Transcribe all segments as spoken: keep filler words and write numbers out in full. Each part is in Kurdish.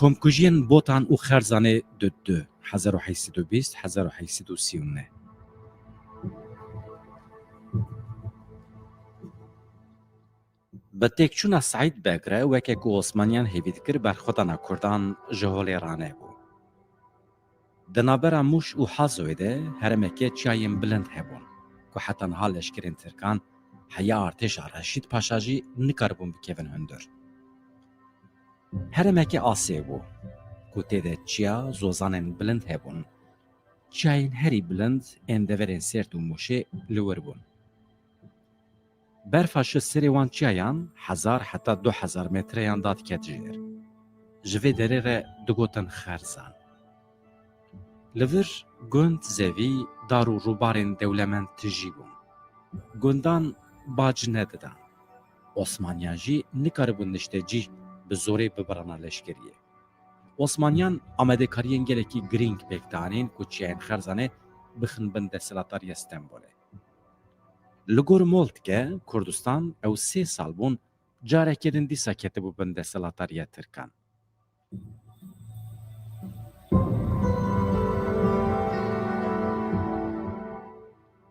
Komkujiyên Botan û Xerzanê du du, hezar û heyt sed û bîst, hezar û heyt sed û sî û neh. Bi têkçûna Seîd Beg re weke ku Osmaniyan hêvî dikir berxwedana Kurdan ji holê ranebû. Di navbera Mûş û Hazoyê de heremeke çiyayên bilind hebûn ku heta niha leşkerên Tirkan heya artêşa Reşîd Paşa jî nikaribûn bikevin hundir. Heremeke asê bû ku tê de çiya zozanên bilind hebûn. Çiyayên herî bilind ên deverên Sêrt û Mûşê li wir bûn. Berfa ji serê wan çiyayan hezar heta du hezar metreyan dadiket jêr. Ji vê derê re digotin Xerzan. Li vir gund, zevî, dar û rûbarên dewlemend tijî bûn. Gundan bac nedidan. Osmaniyan jî nikaribûn niştecî bi zorê bibirana leşkeriyê. Osmaniyan amadekariyên gelekî girîng pêk dianîn ku çiyayên Xerzanê bixin bin desthilatdariya Stenbolê. Li gor Moltke, Kurdistan ew sê sal bûn careke din dîsa ketibû bin desthilatdariya Tirkan.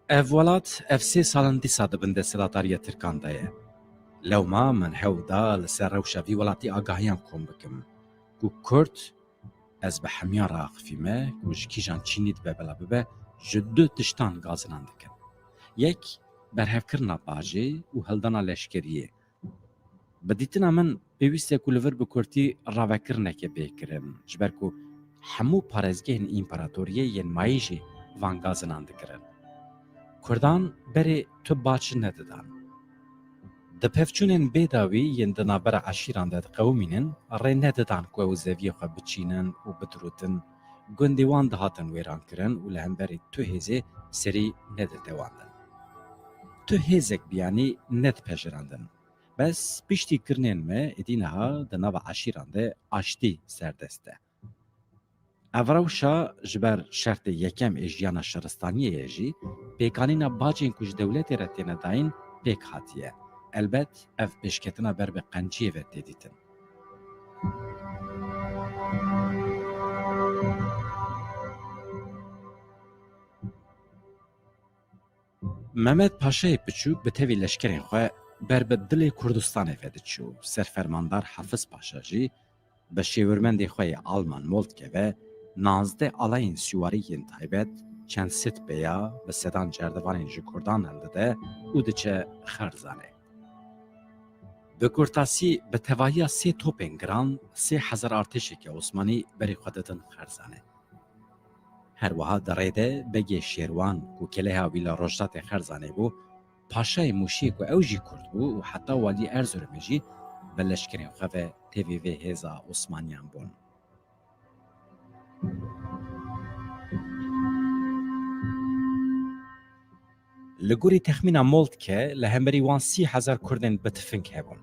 Ev welat ev sê sal in dîsa di bin desthilatdariya Tirkan de ye. Lewma min hewl da li ser rewşa vî welatî agahiyan kom bikim ku Kurd, ez bi hemiyan re axifî me ku ji kîjan çînî dibe bila bibe, ji du tiştan gazinan dikin. Yek, berhevkirina bajê û hildana leşkeriyê. Bi dîtina min pêwîst e ku li vir bi kurtî ravekirineke bê kirin, ji ber ku hemû parêzgehên împaratoriyê yên mayî jî van gazinan dikirin. Kurdan berê tu bac nedidan. Di pevçûnên bêdawî yên di navbera eşîran de diqewimînin, rê nedidan ku ew zeviyê xwe biçînin û bidirûtin. Gundê wan dihatin wêrankirin û li hemberî tu hêzê serî neditewandin. Tu hêzek biyanî nedipejirandin. Bes piştî kirinên me êdî niha di nava eşîran de aştî serdest e. Ev rewşa ji ber şertê yekem ê jiyana şaristaniyê ye jî, pêkanîna bacên ku ji dewletê re têne dayîn pêk hatiye. Elbet ev pêşketina ber bi qenciyê ve tê dîtin. Mehmet Paşayê Piçûk bi tevî leşkerên xwe ber bi dilê Kurdistanê ve diçû. Serfermandar Hafiz Paşa jî bi şêwirmendê xwe yê Alman Moltke ve nazdeh alayên siwarî yên taybet, çend sed peya, bi sedan cerdevanên ji Kurdan hildide û diçe Xerzanê. Bi kurtasî, bi tevahiya sê topên giran, sê hezar artêşeke Osmanî berê xwe didin Xerzanê. Her wiha di rê de Begê Şêrwan ku keleha wî li rojhilatê Xerzanê bû, paşayê Mûşiyê ku ew jî Kurd bû û heta walî Erzurumê jî bi leşkerên xwe ve tevî vê hêza Osmaniyan bûn. Li gorî texmîna Moltke, li hemberî wan sî hezar Kurdên bi tifing hebûn.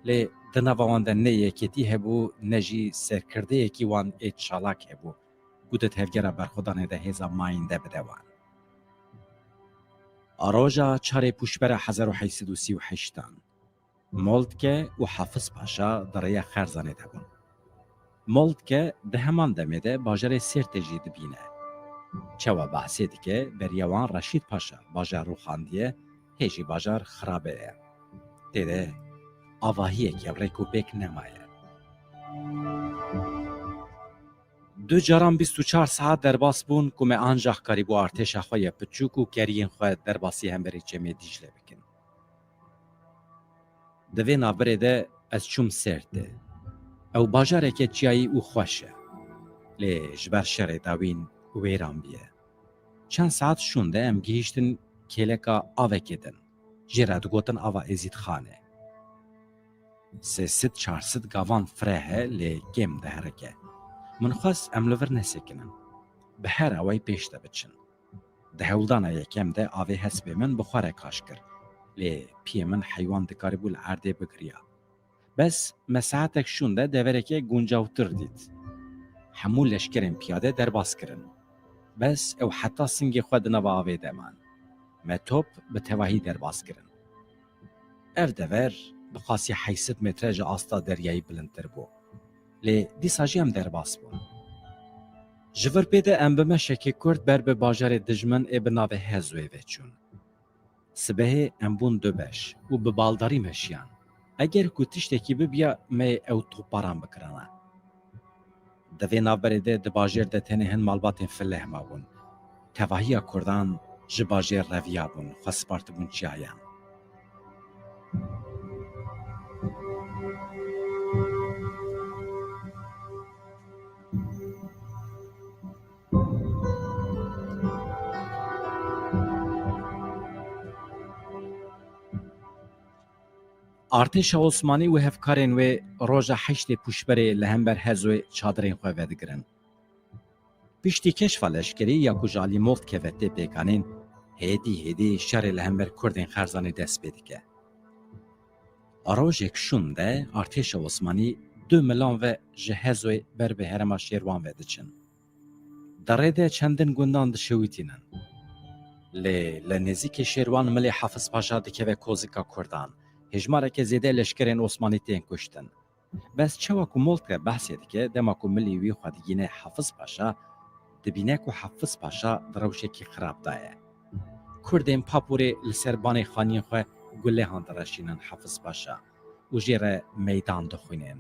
Lê di nava wan de ne yekêtî hebû, ne jî serkirdeyekî wan ê çalak hebû, ku di tevgera berxwedanê de hêza mayînde bide wan. A roja çarê Pûşbera hezar û heyt sed û sî û heştan, Moltke û Hafiz Paşa di rêya Xerzanê de bûn. Moltke di heman demê de bajarê Sêrtê jî dibîne. Çawa behsê dike, beriya wan Reşîd Paşa bajar rûxandiye, hê jî bajar xirabe ye. Tê de avahiyeke rêk û pêk nemaye. Du caran bîst û çar saet derbas bûn ku me ancax karîbû artêşa xwe ya piçûk û keriyên xwe derbasî hemberî Çemê Dîcle bikin. Di vê navbirê de ez çûm Sêrtê. Ew bajareke çiyayî û xweş e. Lê ji ber şerê dawîn wêran bûye. Çend saet şûnde em gihîştin kêleka avekê din. Jê re digotin Ava Êzîdxanê. Sê sed çar sed gavan fire he, lê kêm diherike. Min xwest em li vir nesekinin. Bi her awayî pêş de biçin. Di hewldana yekem de avê hespê min bi xwe re kaş kir. Lê piyê min heywan dikaribû li erdê bigiriya. Bes me saetek şûnde devereke guncawtir dît. Hemû leşkerên piyade derbas kirin. Bes ew heta singê xwe di nava avê de man. Me top bi tevahî derbas kirin. Ev dever bi qasî heyşt sed metre ji asta deryayî bilindtir bû. Lê dîsa jî em derbas bûn. Ji vir pê de em bi meşekê kurt ber bi bajarê dijmin ê bi navê Hezoyê ve çûn. Sibehê em bûn du beş û bi baldarî meşiyan. Eger ku tiştekî bibiya, me ew toparan bikirana. Di vê navberê de di bajêr de tenê hin malbatên fileh mabûn. Tevahiya kurdan ji bajêr reviyabûn, xwe spartibûn çiyayan. Artêşa Osmanî û hevkarên wê roja heştê Pûşberê li hember Hezoyê çadirên xwe vedigirin. Piştî keşfa leşkerî ya ku ji alî Moltkeve tê pêkanîn, hêdî hêdî şerê li hember Kurdên Xerzanê dest pê dike. Rojek şûn de artêşa Osmanî du milan ve ji Hezoyê ber bi herêma Şêrwan ve diçin. Di rê de çendin gundan dişewitînin. Lê li nêzîkê Şêrwan milê Hafiz Paşa dikeve kozika Kurdan. Hêjmareke zêde leşkerên Osmanî tên kuştin. Bes çawa ku Moltke behsê dike, dema ku milî wî xwe digîne Hafiz Paşa, dibîne ku Hafiz Paşa di rewşekî xirab de ye. Kurdên Papûrê li ser banê xaniyên xwe gulehan direşînin Hafiz Paşa û jê re meydan dixwînin.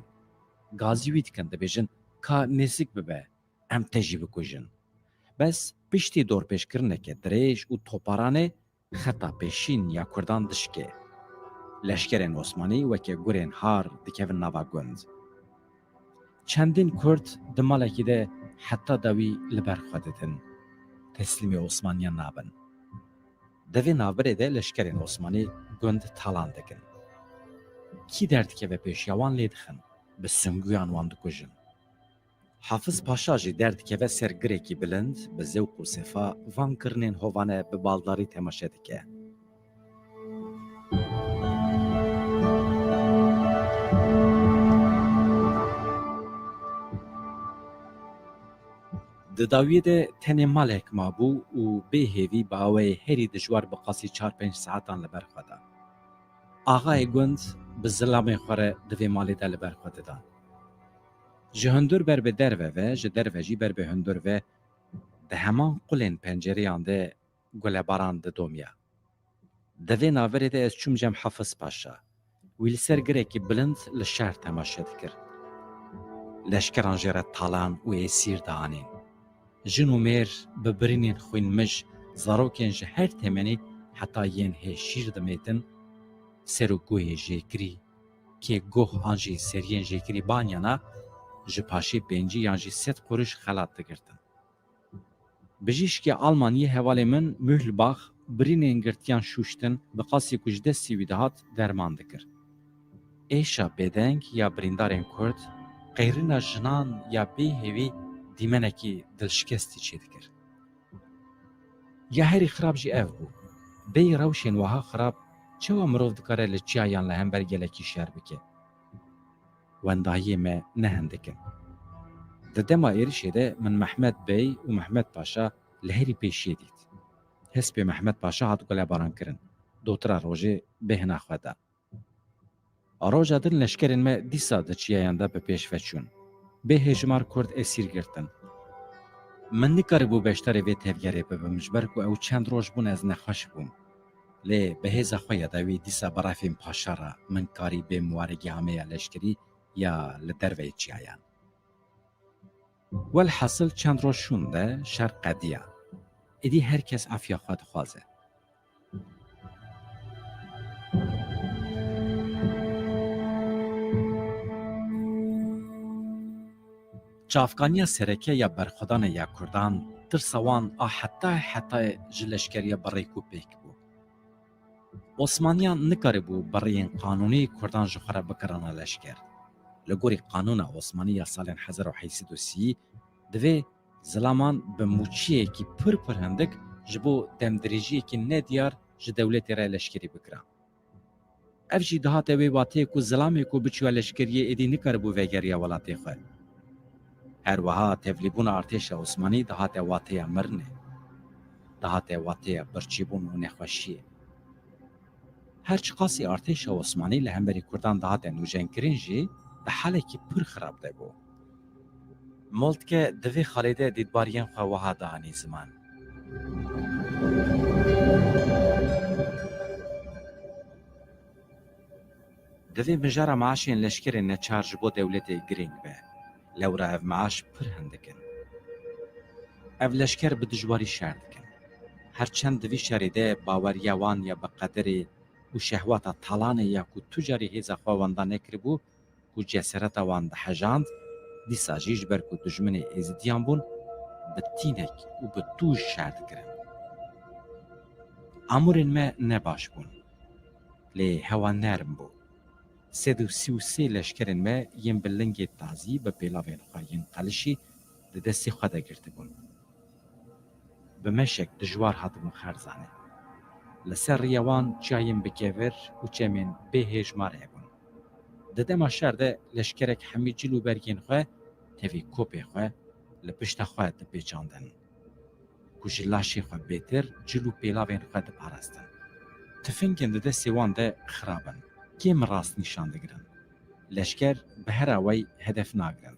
Gazî wî dikin, dibêjin, ka nêzîk bibe, em te jî bikujin. Bes piştî dorpêçkirineke dirêj û toparanê, xeta pêşîn ya Kurdan dişkê. Leşkerên Osmanî weke gurên har dikevin nava gund. Çendin Kurd di malekî de heta dawî li ber xwe didin, teslîmê Osmaniyan nabin. Di vê navberê de leşkerên Osmanî gund talan dikin. Kî derdikeve pêşiya wan lê dixin, bi singûyan wan dikujin. Hafiz Paşa jî derdikeve ser girekî bilind, bi zewq û sefa van kirinên hovane bi baldarî temaşe dike. Di dawiyê de tenê malek mabû û bê hêvî bi awayê herî dijwar bi qasî çar pênc saetan li ber xwe da. Axayê gund bi zilamê xwe re di vê malê de li ber xwe didan. Ji hundir ber bi derve ve, ji derve jî ber bi hundir ve, di heman qulên pencereyan de gulebaran didomiya. Di vê navberê de ez çûm cem Hafiz Paşa. Wî li ser girekî bilind li şer temaşe dikir. Leşkeran jê re talan û êsîr dianîn. Jin û mêr bi birînên xwînmij, zarokên ji her temenî heta yên hêşîr dimêtin, ser û guhê jêkirî, kê guh an jî seriyên jêkirî baniyana, ji paşê pêncî yan jî sed quruş xelat digirtin. Bijîşkê Alman yê hevalê min Mühlbach birînên girtiyan şûştin, bi qasî ku ji destî wî dihat derman dikir. Êşa bêdeng ya birîndarên Kurd, qeyrîna jinan ya bêhêvî dîmenekî dilşikestî çêdikir. Ya herî xirab jî ev bû. Bêyî rewşên wiha xirab çawa mirov dikare li çiyayan li hember gelekî şer bike? Wendahiyê me ne hindik in. Di dema êrişê de min Mehmet Bey û Mehmet Paşa li herî pêşiyê dît. Hespê Mehmet Paşa hat gulebarankirin. Dotira rojê bêhna xwe da. Roja din leşkerên me dîsa di çiyayan de bi pêş ve çûn. Bê hêjmar Kurd esîr girtin. Min nikaribû beşdarê vê tevgerê bibim, ji ber ku ew çend roj bûn ez nexweş bûm. Lê bi hêza xwe ya dawî dîsa bi refên Paşa re min karî bêm waregî hameya leşkerî ya li derveyê çiyayan. Welhasil çend roj şûn de şer qediya. Êdî her kes efiya xwe dixwaze. Çavkaniya sereke ya berxwedanê ya Kurdan, tirsa wan a hetayê hetayê ji leşkeriya bi rêk û pêk bû. Osmaniyan nikaribû bi rêyên qanûnî Kurdan ji xwe re bikirana leşker. Li gorî qanûna Osmanî ya salên hezar û heyt sed û sî, divê zilaman bi mûçiyekî pir pir hindik ji bo demdirêjiyekî nediyar ji dewletê re leşkerî bikiran. Ev jî dihate wê wateyê ku zilamê ku biçûya leşkeriyê êdî nikaribû vegeriya welatê xwe. Her wiha tevlîbûna artêşa Osmanî dihate wateya mirinê. Dihate wateya birçîbûn û nexweşiyê. Her çiqasî artêşa Osmanî li hemberî Kurdan dihate nûjenkirin jî di halekî pir xirab de bû. Moltke di vê xalê de dîtbariyên xwe wiha dianî ziman. Divê mijara meaşên leşkerên neçar ji bo dewletê girîng be. Lewra ev meaş pir hindik in. Ev leşker bi dijwarî şer dikin. Her çend di vî şerê de baweriya wan ya bi qederê û şehwata talanê ya ku tu carî hêza xwe wenda nekiribû, ku cesereta wan dihejand, dîsa jî ji ber ku dijminê êzidiyan bûn, bi tînek û bi tûj şer dikirin. Amûrên me ne baş bûn, lê hewa nerm bû. Sed û sî û sê leşkerên me yên bi lingê tazî bi pêlavên xwe yên qelişî di destê xwe de girtibûn. Bi meşek dijwar hatibûn Xerzanê. Li ser rêya wan çiyayên bi kevir û çemên bê hêjmar hebûn. Di dema şer de leşkerek hemî cil û bergên xwe tevî kopê xwe li pişta xwe dipêçandin, ku ji laşê xwe bêtir cil û pêlavên xwe diparastin. Tifingên di destê wan de xirab in, kêm rast nîşan digirin. Leşker bi her awayî hedef nagirin.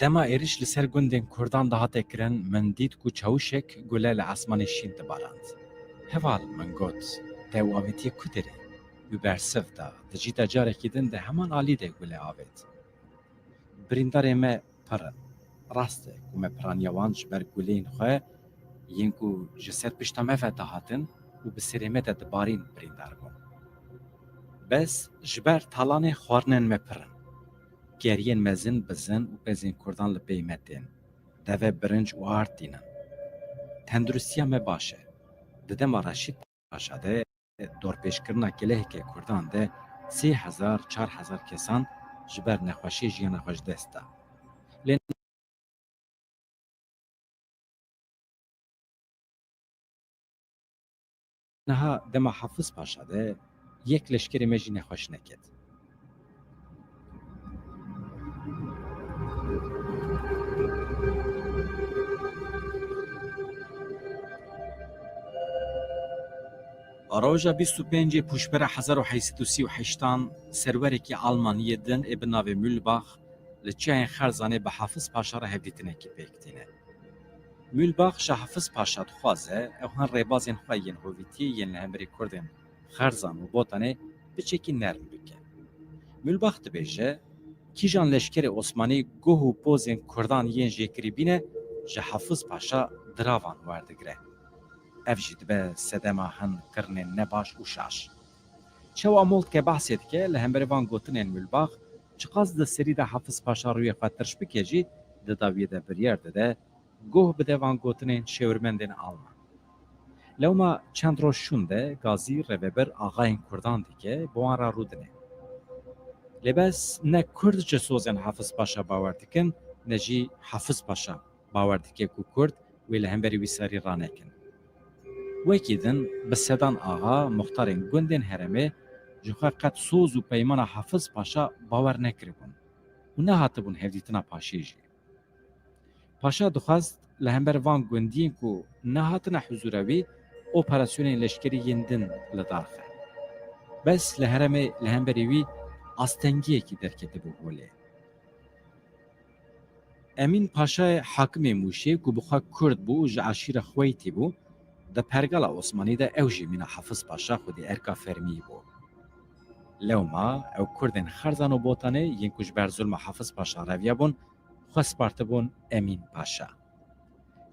Dema êrîş li ser gundên Kurdan dihate kirin, min dît ku çawişek gule li esmanê şîn dibarand. Heval, min got, te ew avêtiye ku derê? Wî bersiv da, di cîta carekî din di heman alî de gule avêt. Birîndarê me pir in. Rast e ku me piraniya wan ji ber guleyên xwe yên ku ji ser pişta me ve dihatin û bi serê me de dibarîn birîndar bûn. Bes ji ber talanê xwarinên me pir in. Keriyên mezin bizin û pezên Kurdan li pey me tên. Deve birinc û ard tînin. Tenduristiya me baş e. Di dema Reşîd Paşa de dorpêçkirina keleheke Kurdan de sê hezar, çar hezar kesan ji ber nexweşiyê jiyana xwe ji dest da. Lê niha dema Hafiz Paşa de yek leşkerê me jî nexweş neket. Roja bîst û pêncê Pûşbera hezar û heyt sed û sî û heştan serwerekî Almaniyê din ê bi navê Mühlbach li çiyayên Xerzanê bi Hafiz Paşa re hevdîtinekî pêk tîne. Mühlbach ji Hafiz Paşa dixwaze ew hin rêbazên xwe yên hovîtiyê yên li hemberî Kurdên Xerzan û Botanê piçekî nerm bike. Mühlbach dibêje, kîjan leşkerê Osmanî goh û pozên Kurdan yên jêkirî bîne, ji Hafiz Paşa diravan werdigire. Ev jî dibe sedema hin kirinên nebaş û şaş. Çawa Moltke behsê dike, li hemberî van gotinên Mühlbach, çiqas di serî de Hafiz Paşa rûyê xwe tirş bike jî, di dawiyê de biryar dide, goh bide van gotinên şêwirmendên Alman. Lewma çend roj şûn de Gazî rêvebir axayên Kurdan dike, bi wan re rûdine. Lê bes ne Kurd ji sozên Hafiz Paşa bawer dikin, ne jî Hafiz Paşa bawer dike ku Kurd wê li hemberî wî serî ranekin. Wekî din, bi sedan axa, muxtarên gundên herêmê ji xwe qet soz û peymana Hafiz Paşa bawer nekiribûn û nehatibûn hevdîtina paşê jî. Paşa dixwest li hember van gundiyên ku nehatine huzûra wî, operasyonên leşkerî yên din li dar xe. Bes li herêmê li hemberî wî astengiyekî derketibû holê. Emîn Paşayê hakimê Mûşê ku bi xwe Kurd bû û ji eşîra Xweytî bû, di pergala Osmanî de ew jî mîna Hafiz Paşa xwedî erka fermî bû. Lewma ew Kurdên Xerzan û Botanê yên ku ji ber zulma Hafiz Paşa reviyabûn, xwe spartibûn Emîn Paşa.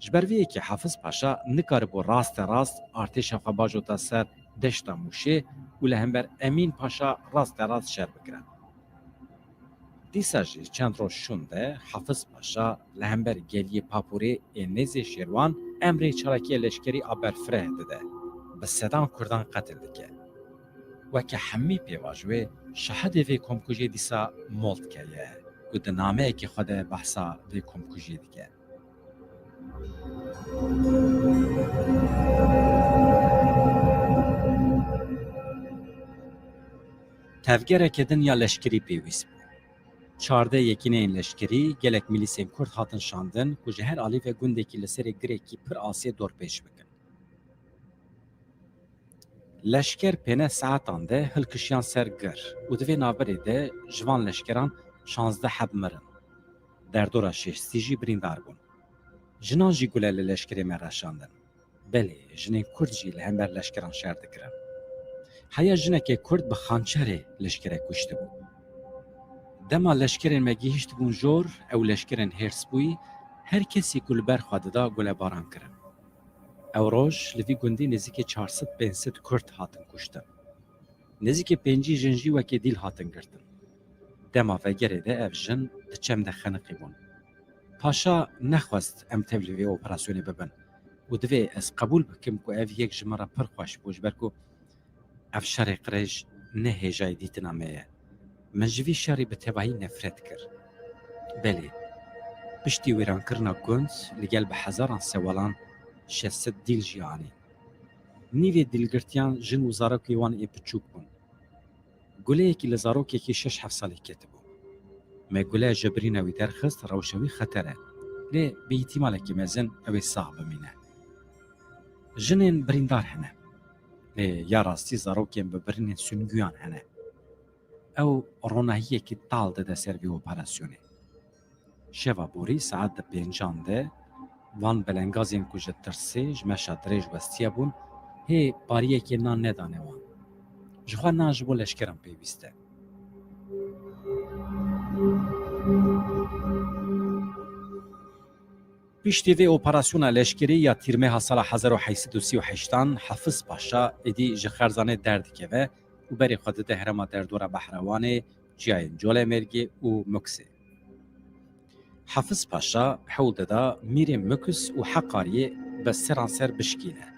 Ji ber vê yekê Hafiz Paşa nikaribû raste rast artêşa xwe bajota ser deşta Mûşê û li hember Emîn Paşa raste rast şer bikire. Dîsa jî çend roj şûn de Hafiz Paşa li hember geliyê Papûrê ê nêzê Şêrwan emrê çalakiya leşkerî a berfireh dide, bi sedan Kurdan qetil dike. Weke hemî pêvajoyê, şahidê vê komkujiyê dîsa Moltke ye, ku di nameyekê xwe de behsa vê komkujiyê dike. Tevgereke din ya leşkerî pêwîst bû. Çardeh yekîneyên leşkerî, gelek milîsên Kurd hatin şandin ku ji her alî ve gundekî li serê girekî pir asê dorpêç bikin. Leşker pêne saetan de hilkişiyan ser gir û di vê navberê de ji van leşkeran şazdeh heb mirin. Derdora şêstî jî birîndar bûn. Jinan jî gule li leşkerê me reşandin. Belê, jinên Kurd jî li hember leşkeran şer dikirin. Heya jinekê Kurd bi xançerê leşkerê kuştibû. Dema leşkerên me gihîştibûn jor, ew leşkerên hêrsbûyî her kesî ku li ber xwe dida gulebaran kirin. Ew roj li vî gundî nêzîkî çar sed pênc sed Kurd hatin kuştin. Nêzîkî pêncî jin jî wekî dîl hatin girtin. Dema vegerê de ev jin di çem de xeniqî bûn. Paşa nexwest em tev li vê operasyonê bibin û divê ez qebûl bikim ku ev yek ji min re pir xweş bû, ji ber ku ev şerê qirêj ne hêjayî dîtina me ye. Min ji vî şerî bi tevahî nefret kir. Belê, piştî wêrankirina gund li gel bi hezaran sewalan şev sed dîl jî anî. Nîvê dîlgirtiyan jin û zarokê wan ê biçûk bûn. Guleyekî li zarokekî şeş heft salî ketibû. Me gule ji birîna wî derxist, rewşa wî xeter e. Lê bi îhtîmalekî mezin ew ê sax bimîne. Jinên birîndar hene. Lê ya rastî zarokên bi birînên sûngûyan hene. Ew ronahiyekî tal dide ser vê operasyonê. Şeva borî saet di pêncan de van belengazên ku ji tirsê ji meşa dirêj westiye bûn, hê bariyekê nan nedane wan. Ji xwe nan ji bo leşkeran pêwîst e. Piştî vê operasyona leşkerî ya tîrmeha sala hezar û heyt sed û sî û heştan, Hafiz Paşa êdî ji Xerzanê derdikeve û berê xwe dide herêma derdora Behrewanê, çiyayên Colemêrgê û Muksê. Hafiz Paşa hewl dida mîrê Mukis û Heqariyê bi seranser bişkîne.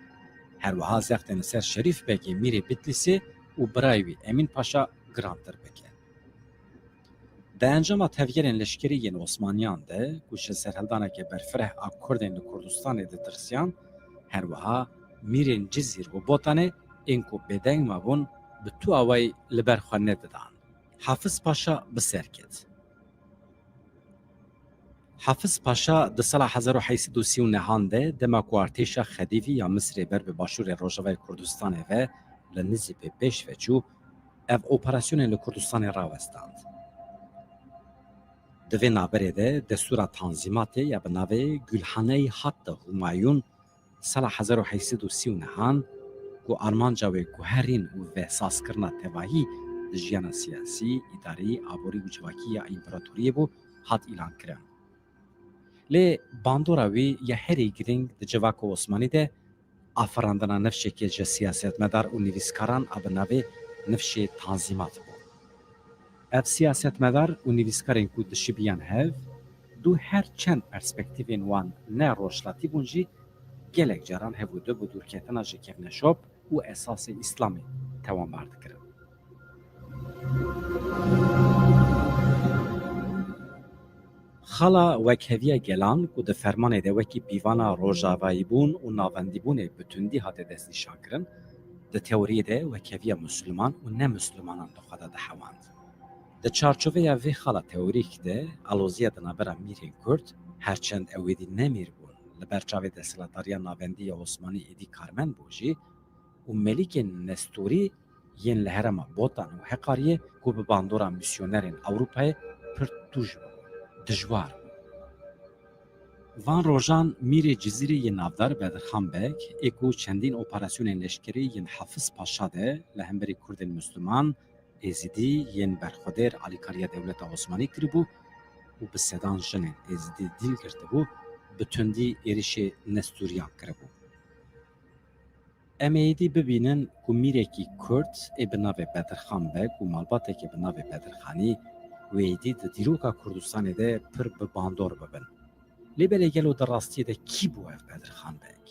Her wiha zextên li ser Şerîf Begê mîrê Bitlîsê û birayê wî Emîn Paşa girantir bike. Di encama tevgerên leşkerî yên Osmaniyan de ku ji serhildaneke berfireh a Kurdên li Kurdistanê ditirsiyan, her wiha mîrên Cizîr û Botanê ên ku bêdeng mabûn bi tu awayî li ber xwe nedidan. Hafiz Paşa bi ser ket. Hafiz Paşa di sala hezar û heyt sed û sî û nehan de dema ku artêşa Xedîvî ya Misirê ber bi başûrê rojavayê Kurdistanê ve li nizî pê pêş ve çû, ev operasyonên li Kurdistanê rawestand. Di vê navberê de destûra Tanzîmatê ya bi navê Gulhaneyî Hatta Humayun sala hezar û heyt sed û sî û nehan ku armanca wê guherîn û vehsazkirina tevahî di jiyana siyasî, îdarî, aborî û civakî ya împaratoriyê bû, hat îlankirin. Lê bandora wî ya herî girîng di civaka Osmanî de afirandina nifşekê ji siyasetmedar û nivîskaran a bi navê Nifşê Tanzîmat bû. Ev siyasetmedar û nivîskarên ku dişibiyan hev, dû her çend perspektîfên wan ne rojhilatî bûn jî, gelek caran hev û du bi dûrketina ji kevneşop û esasê Îslamê tewanbar dikirin. Xala wekheviya gelan ku di fermanê de wekî pîvana rojavayîbûn û navendîbûnê bi tundî hate destnîşankirin, di teoriyê de wekheviya misliman û ne mislimanan bi xwe de dihewand. Di çarçoveya vê xala teorîk de aloziya di navbera mîrên Kurd, her çend ew êdî ne mîr bûn, li ber çavê desthilatdariya navendî ya Osmanî êdî karmend bû jî, û melîkên Nestorî yên li herêma Botan û Heqariyê ku bi bandora misyonerên Ewropayê pir tûj bû, dijwar bû. Van rojan mîrê Cizîrê yê navdar Bedirxan Beg ê ku çendîn operasyonên leşkerî yên Hafiz Paşa de li hemberî Kurdên Misliman, Êzidî yên berxwedêr alîkariya dewleta Osmanî kiribû û bi sedan jinên Êzidî dîl girtibû, bi tundî êrişê Nestoriyan kiribû. Em ê êdî bibînin ku mîrekî Kurd ê bi navê Bedirxan Beg û malbatekê bi navê Bedirxanî wê êdî di dîroka Kurdistanê de pir bi bandor bibin. Lê belê gelo di rastiyê de kî bû ev Bedirxan Beg?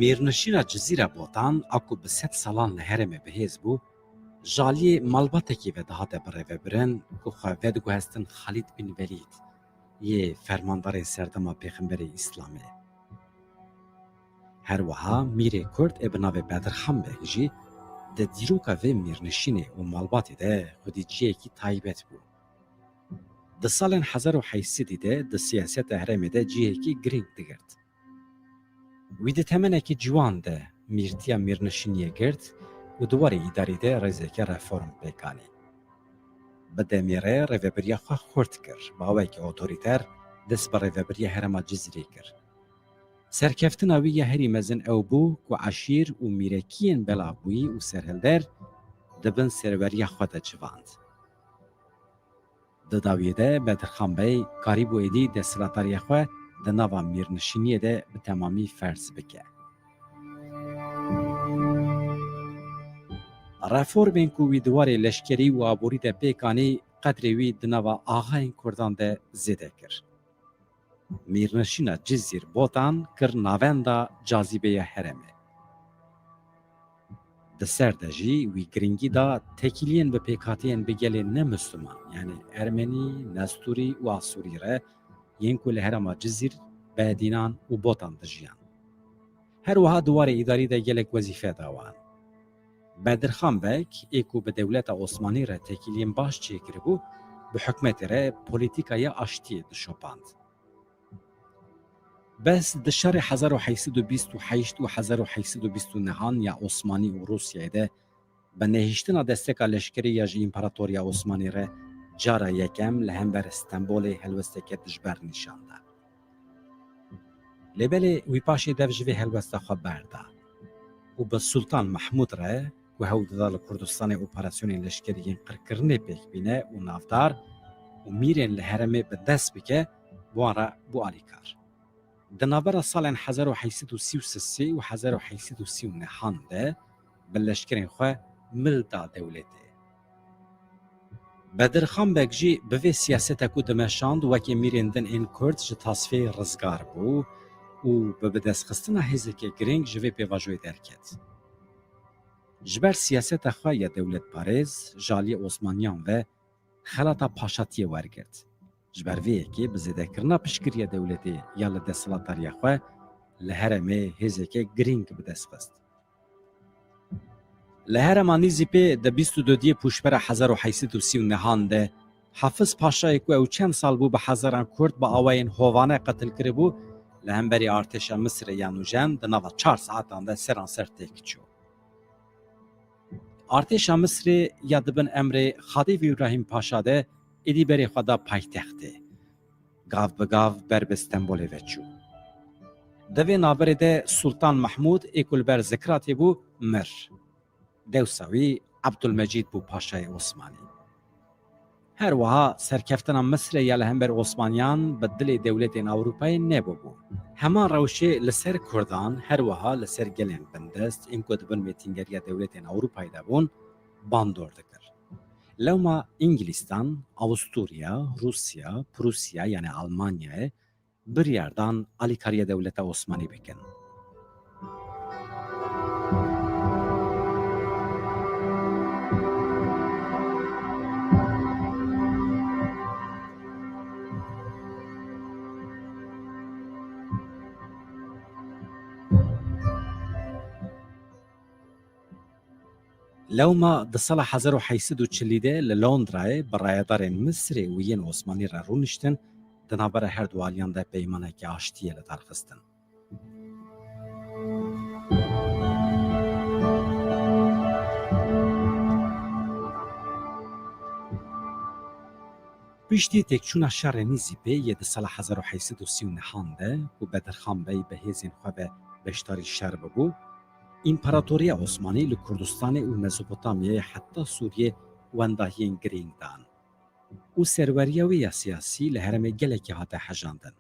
Mîrnişîna Cizîra Botan a ku bi sed salan li herêmê bihêz bû, ji aliyê malbatekî ve dihate birêvebirin ku xwe vediguhestin Xalîd bin Velîd yê fermandarên serdema Pêxemberê Îslamê. Her wiha mîrê Kurd ê bi navê Bedirxan Beg jî di dîroka vê mîrnişînê û malbatê de xwedî cihekî taybet bû. Di salên hezar û heyşt sedî de di siyaseta herêmê de cihekî girîng digirt. Wî di temenekî ciwan de mîrtiya mîrnişîniyê girt û di warê îdarî de rêzeke reform pêk anî. Bi demê re rêvebiriya xwe xurt kir, bi awayekî otorîter dest bi rêvebiriya herêma Cizîrê kir. Serkeftina wî ya herî mezin ew bû ku eşîr û mîrekiyên belavbûyî û serhilder di bin serweriya xwe de civand. Di dawiyê de Bedirxan Bey karîbû êdî desthilatdariya xwe di nava mîrnişîniyê de bi temamî ferz bike. Reformên ku wî di warê leşkerî û aborî de pêk anî, qedrê wî di nava axayên kurdan de zêde kir. Mîrnişîna Cizîr Botan kir navenda cazîbeya herêmê. Di ser de jî wî girîngî da têkiliyên bi pêkhateyên bi gelên ne Misliman, yanî Ermenî, Nestûrî û Asûrî re, yên ku li herêma Cizîr, Bedînan û Botan dijiyan. Her wiha di warê îdarî de gelek wezîfe da wan. Bedirxan Beg, ê ku bi dewleta Osmanî re têkiliyên baş çêkiribû, bi hikûmetê re polîtîkaya aştiyê dişopand. Bes di şerê hezar û heyşt sed û bîst û heşt û hezar û heyşt sed û bîst û neh ya Osmanî û Rûsyayê de, bi nehiştina desteka leşkerî ya ji Împaratoriya Osmanî re cara yekem li hember Stenbolê helwesteke dijber nîşan da. Lê belê wî paşê dev ji vê helwesta xwe berda û bi Sultan Mehmûd re, ku hewl dida li Kurdistanê operasyonên leşkerî yên qirkirinê pêk bîne û navdar û mîrên li herêmê bi dest bike, bi wan re bû alîkar. Di navbera salên hezar û heyşt sed û sî û sê û hezar û heyşt sed û sî û neh de bi leşkerên xwe mil da dewletê. Bedirxan Beg jî bi vê siyaseta ku dimeşand wekî mîrên din ên Kurd ji tasfê rizgar bû û bi bidestxistina hêzeke girîng ji vê pêvajoyê derket. Ji ber siyaseta xwe ya dewletparêz ji aliyê Osmaniyan ve xelata paşatiyê wergirt. Ji ber vê yekê bi zêdekirina piştgiriya dewletê ya li desthilatdariya xwe li herêmê hêzeke girîng bi dest xist. Li herêma Nîzîpê di bîst û duyê Pûşbera hezar û heyşt sed û sî û nehan de Hafiz Paşayê ku ew çend sal bû bi hezaran Kurd bi awayên hovane qetil kiribû, li hemberî artêşa Misirê ya nûjen di nava çar saetan de seranser têk çû. Artêşa Misirê ya di bin emrê Xadîv Îbrahîm Paşa de êdî berê xwe da paytextê. Gav bi gav ber bi Stenbolê ve çû. Di vê navberê de Sultan Mehmûd ê ku li ber Zikratê bû, mir. Dewsa wî Ebdulmecîd bû paşayê Osmanî. Her wiha serkeftina Misirê ya li hember Osmaniyan bi dilê dewletên Ewropayê nebûbû. Heman rewşê li ser Kurdan, her wiha li ser gelên bindest, ên ku di bin mêtingeriya dewletên Ewropayê de bûn, bandor dikir. Lewma Îngilîstan, Awusturya, Rûsya, Prûsya, yanî Almanyayê, biryar dan alîkariya dewleta Osmanî bikin. Lewma di sala hezar û heyşt sed û çilî de li Londrayê bi rayedarên Misirê û yên Osmanî re rûniştin, di navbera her du aliyan de peymaneke aştiyê li dar xistin. Piştî têkçûna şerê Nîzîpê yê di sala hezar û heyşt sed û sî û nehan de ku Bedirxan Bey bi hêzên xwe ve beşdarî şer bibû, Împaratoriya Osmanî li Kurdistanê û Mezopotamyayê heta Sûriyê wendahiyên girîng dan û serweriya wê ya siyasî li herêmê gelekî hate hejandin.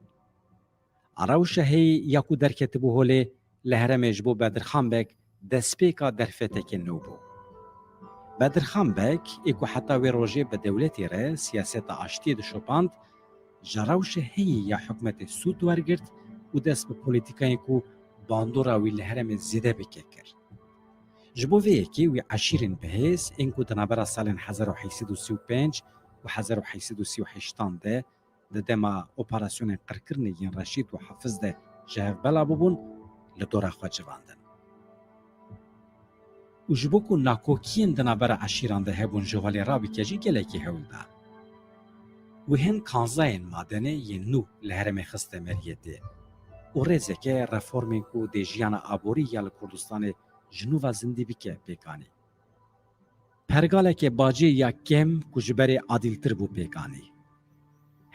Rewşa heyî ya ku derketibû holê li herêmê ji bo Bedirxan Beg destpêka derfeteke nû bû. Bedirxan Beg ê ku heta wê rojê bi dewletê re siyaseta aştiyê dişopand, ji rewşa heyî ya hikûmetê sûd wergirt û dest bi polîtîkayên ku bandora wî li herêmê zêde bike kir. Ji bo vê yekê wî eşîrên bihêz ên ku di navbera salên hezar û heyşt sed û sî û pênc û hezar û heyşt sed û sî û heştan de di dema operasyonên qirkirinê yên Reşîd û Hafiz de ji hev bela bûbûn, li dora xwe civandin. Û ji bo ku nakokiyên di navbera eşîran de hebûn ji holê rabike jî gelekî hewl da. Û Û hin kanzdehên madenê yên nû li herêmê xiste meriyetê û rêzeke reformên ku dê jiyana aborî ya li Kurdistanê ji nû ve zindî bike pêk anî. Pergaleke bacê ya kêm ku ji berê adîltir bû pêk anî.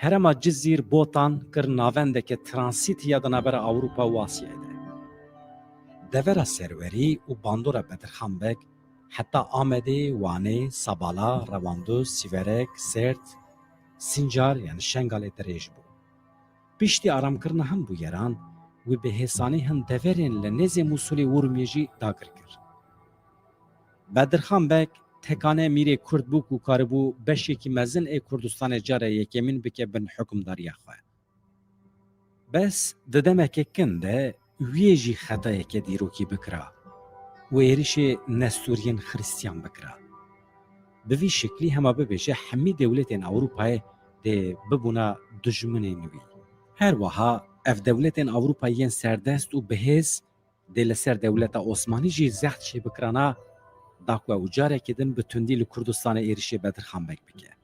Herêma Cizîr Botan kir navendeke transîtî ya di navbera Ewropa û Asyayê de. Devera Serwerî û bandora Bedirxan Beg heta Amedê, Wanê, Sabala, Rewandûz, Sîverek, Sêrt, Sincar, yanî Şengalê dirêj bû. Piştî aramkirina hin bûyeran, wî bi hêsanî hin deverên li nêzê Mûsulê û Urmiyê jî dagir kir. Bedirxan Beg tekane mîrê Kurd bû ku karibû beşekî mezin ê Kurdistanê cara yekemîn bike bin hukimdariya xwe. Bes di demeke kin de wiyê jî xetayeke dîrokî bikira û êrişê Nestûriyên Xirîstiyan bikira. Bi vî şiklî hema bibêje hemî dewletên Ewropayê dê bibûna dijminên wî. Her wiha ev dewletên Ewropayî yên serdest û bihêz dê li ser dewleta Osmanî jî zehf çêbikirana da ku ew carekê din bi tundî li Kurdistanê êrişê Bedirxan Beg bike.